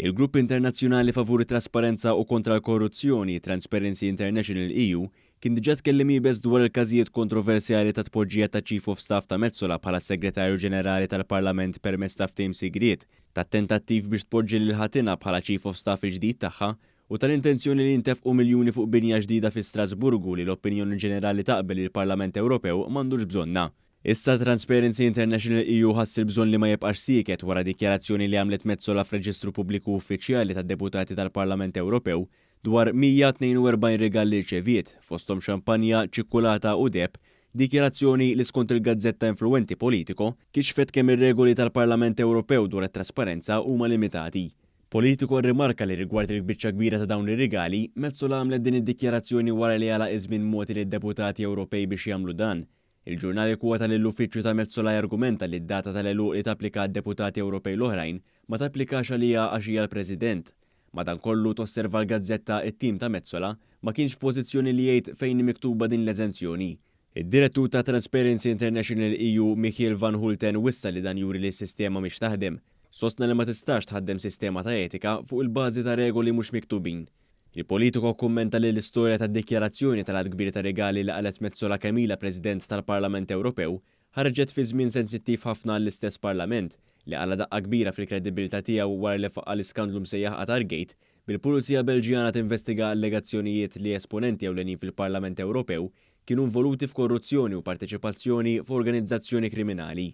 Il-Grupp Internazzjonali favur it-Trasparenza u kontra l-Korruzzjoni, Transparency International EU, kien diġà tkellem iebes dwar il-każijiet kontroversjali ta' tpoġġija ta' Chief of Staff ta' Metsola bħala Segretarju Ġenerali tal-Parlament permezz ta' ftehim sigriet, tat-tentattiv biex tpoġġi lil ħatinha bħala Chief of Staff il-ġdid tagħha u tal-intenzjoni li jintefqu miljuni fuq binja ġdida fi Strasburgu li l-opinjoni ġenerali taqbel li l-Parlament Ewropew m'għandux bżonnha. Issa Transparency International EU ħass il-bżonn li ma jibqax sieket wara dikjarazzjoni li għamlet Metsola f'reġistru pubbliku uffiċjali tad-deputati tal-Parlament Ewropew dwar 142 rigal li rċeviet, fosthom xampanja, ċikkulata u deheb, dikjarazzjoni li skont il-gazzetta influwenti Politico kixfet kemm ir-regoli tal-Parlament Ewropew dwar it-trasparenza huma limitati. Politico rrimarka li rigward il-biċċa kbira ta' dawn ir-rigali, Metsola għamlet din id-dikjarazzjoni wara li għalaq iż-żmien mogħti lid-deputati Ewropej biex jagħmlu dan. Il-ġurnal ikkwota lill-uffiċċju ta' Metsola jargumenta li d-data tal-għeluq li tapplika għad-deputati Ewropej l-oħrajn ma tapplikax għaliha għax hija l-President. Madankollu, tosserva l-gazzetta, it-tim ta' Metsola ma kienx f'pożizzjoni li jgħid fejn hi miktuba din l-eżenzjoni. Id-direttur ta' Transparency International EU Michiel van Hulten wissa li dan juri li s-sistema mhix taħdem. Sostna li ma tistax tħaddem sistema ta' etika fuq il-bażi ta' regoli mhux miktubin. Il-Politico kkummenta li l-istorja tad-dikjarazzjoni tal-għadd kbir ta' rigali li qalet Metsola kemm ilha President tal-Parlament Ewropew ħarġet fi żmien sensittiv ħafna għall-istess Parlament li qala' daqqa kbira fil-kredibilità tiegħu wara li faqqa' l-iskandlu msejjaħ Qatargate bil-Pulizija Belġjana tinvestiga allegazzjonijiet li esponenti ewlenin fil-Parlament Ewropew kienu involuti f'korruzzjoni u parteċipazzjoni f'organizzazzjoni kriminali.